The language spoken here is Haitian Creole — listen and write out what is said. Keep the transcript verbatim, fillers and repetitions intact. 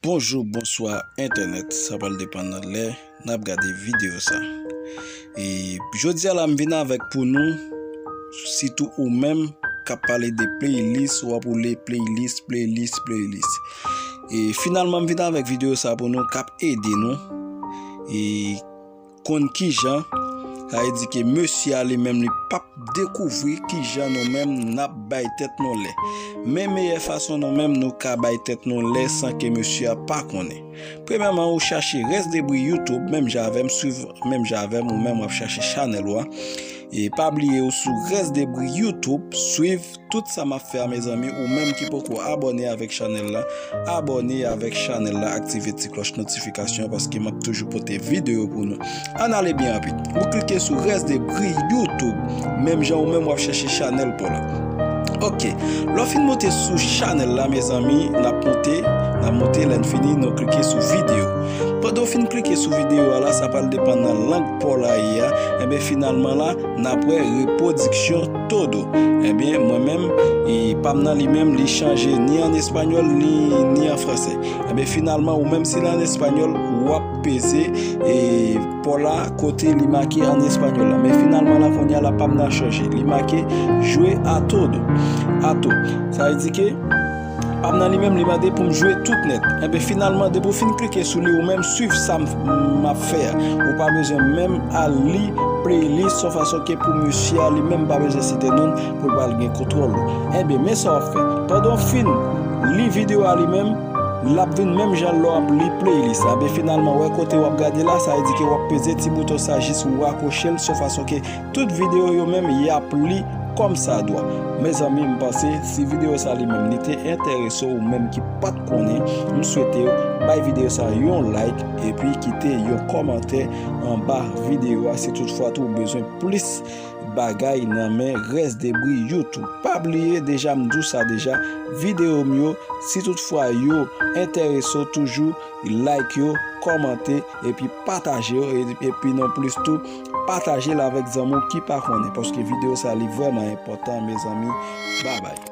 Bonjou, bonswa entènèt, sa pral depann nan lè n ap gade videyo sa. E jodi a la m vin avèk pou nou, sitou ou menm k ap pale de playlist, w ap woule playlist, playlist, playlist. E finalman m vin avèk videyo sa pou nou k ap ede nou e konn kijan, sa vle di ke mesye a li menm li p ap dekouvri kijan nou menm n ap bay tèt nou lè. Men meyè fason nou menm nou ka bay tèt nou lè san ke mesye a pa konnen. Premyèman, ou chache Rès Debri YouTube, menm jan avè m, swiv menm jan avè m, ou menm w ap chache chanèl ou a. E pa bliye ou sou Rès Debri YouTube, swiv tout sa m ap fè a, mezanmi, ou menm ki poko abòne avèk chanèl la, abòne avèk chanèl la, aktive ti klòch notifikasyon paske m ap toujou pote videyo pou nou. Ann ale byen rapid. Ou klike sou Rès Debri YouTube, menm jan ou menm w ap chèche chanèl pa w la. Ok, lè w fin monte sou chanèl la, mezanmi, n ap monte, n ap monte, lè n fini, nou klike sou videyo. Pandan w fin klike sou videyo a la, sa pral depann nan lang pa w la ye a, enben finalman la, n ap wè repwodiksyon todo. Ebyen, mwen menm, e, pa m nan li menm, li chanje ni an espanyòl, ni, ni an fransè. Ebyen, finalman, ou menm si l an espanyòl, w ap peze, e, pa w la kote li make an espanyòl la. Men finalman, la, kounye a la, pa m nan chanje. Li make jouer a todo. A todo. Sa vle di ke pa m nan li menm, li mande pou m jwe tout nèt. Enben, finalman, depi w fin klike sou li, ou menm swiv sa m, m ap fè a. Ou pa bezwen menm al li playlist, yon fason ke pou mesye a, li menm pa bezwen site non l, pou l pral gen kontwòl ou. Enben, men sa w ap fè. Pandan w fin li videyo a li menm, l ap vin menm jan lè w ap li playlist la. Enben, finalman, wè kote w ap gade la, sa vle di ke w ap peze ti bouton sa jis ou rakwoche l, yon fason ke tout videyo yo menm, y ap li kòmsadwa. Mezanmi, m panse, si videyo sa li menm, li te enterese w, ou menm ki pa t konnen, m swete w bay videyo sa yon like, epi kite yon kòmantè anba videyo a, si toutfwa tou ou bezwen plis bagay nan men Rès Debri YouTube. Pa bliye, deja m di w sa deja, videyo m yo, si toutfwa yo enterese w, toujou like yo, kòmante, epi pataje yo, e, epi non plis tou, pataje l avèk zanmi w ki pa konnen, paske videyo sa li vrèman enpòtan, mezanmi. Babay.